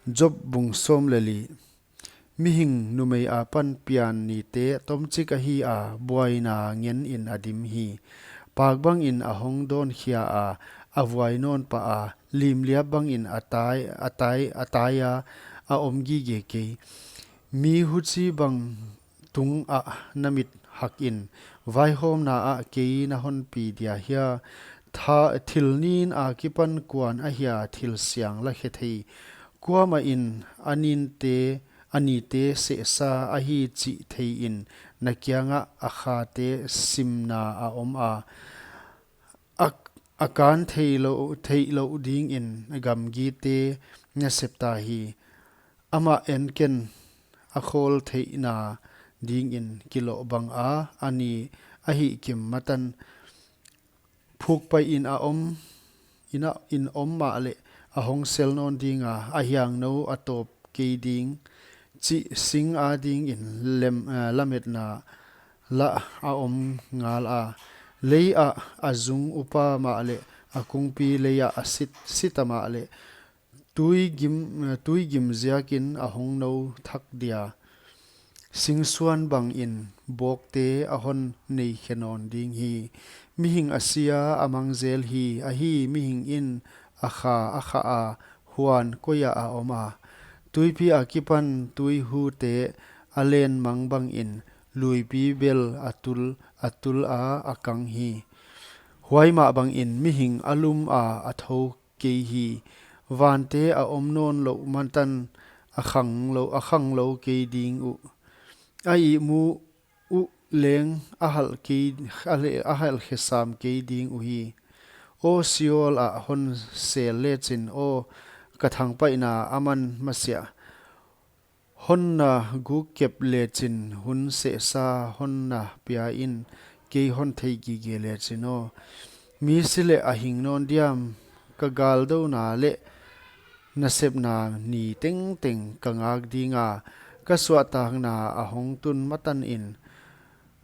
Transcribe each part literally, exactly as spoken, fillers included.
Job bung sawm leh li. Mihing numei akipan pian nite tomchik ahi a, buaina ngen in a dim hi. Pak bangin a hong dawn khia a, a vuai nawn pah a, limliap bangin a tai, a tai, a tai a, a om gige kei. Mi huchibang tungah na mit hak in, vaihawmna ah kei na hon pi dia hia? Tha, thil nin akipan kuan ahia thil siang la khe thei? Kuamah in a ninte, a nite sehsa ahi chih thei in, na kiangah a khate simna a om a, a, a kan theihlouh, theihlouh dingin gamgite na sep ta hi. Amah en ken, a khawl theihna dingin kiloh bang a, a ni ahih kim matan. Phukpai in a om, in a, in om mahleh a hong sel nawn ding a, a hiangnou a tawp kei ding, chih sing adingin lem, eh, lametna lah a om ngal a. Lei ah a zung upa mahleh, a kungpi lei ah a sit, sit a mahleh, tui gim, eh, tui gim ziakin a hong nou thak dia. Singsuan bangin bawkte a hon nei khe nawn ding hi. Mihing a si a, a mang zel hi, ahi mihing in a kha a khah a, huan koi ah a om a? Tuipi akipan tuihute a len mang bangin luipi bel a tul, a tul a, a kang hi. Huai mah bangin mihing a lum a, a thou kei hi. Vante a om nawn louh matan a khang lou, a khang lou kei ding uh. A ihmu uh leng a halh kei, a le, a halh khe sam kei ding uhi. Aw Sheol ah hon sel lechin aw, ka thangpaihna aman masiah. Hon na guk kep lechin hun sehsa hon na pia in, kei hon thei gige lechin aw. Mi si leh a hing nawn diam? Ka galdouna leh nasepna ni tengteng ka ngak ding a, ka suahtakna a hong tun matan in.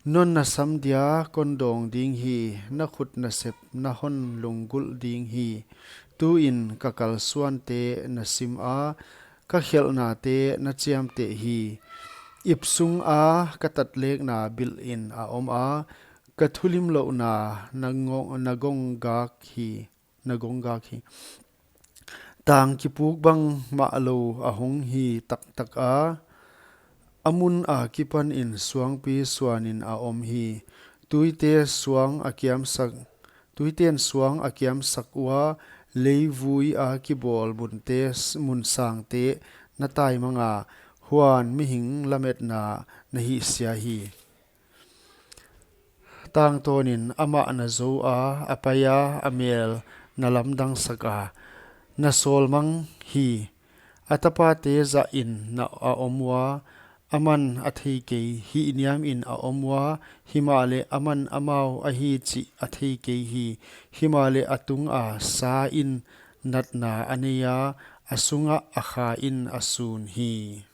Non na sam dia kon dawng ding hi, na khut nasep na hon lunggulh ding hi. Tuin ka kalsuante na sim a, ka khelhnate na chiamteh hi. Ip sung a ka tatlekna bilh in a om a, ka thulimlouhna na ngong, na gong gak hi. Na gong gak hi. Tang kipuk bang mahlou a hong hi taktak a, a mun akipan in suangpi suan in a om hi. Tuite suang a kiamsak, tuiten suang a kiamsak ua, leivui a kibawl munte s-, mun sangte na taimang a, huan mihing lametna na hihsia hi. Tangtawnin amah na zou a, a pai a, a mel na lamdangsak a, na sawlmang hi. A tapate zah in na a om ua, aman a thei kei, hihniam in a om ua, himahleh aman amau ahi chih a thei kei hi. Himahleh a tunga sa in natna a nei a, a sunga a kha in a sun hi.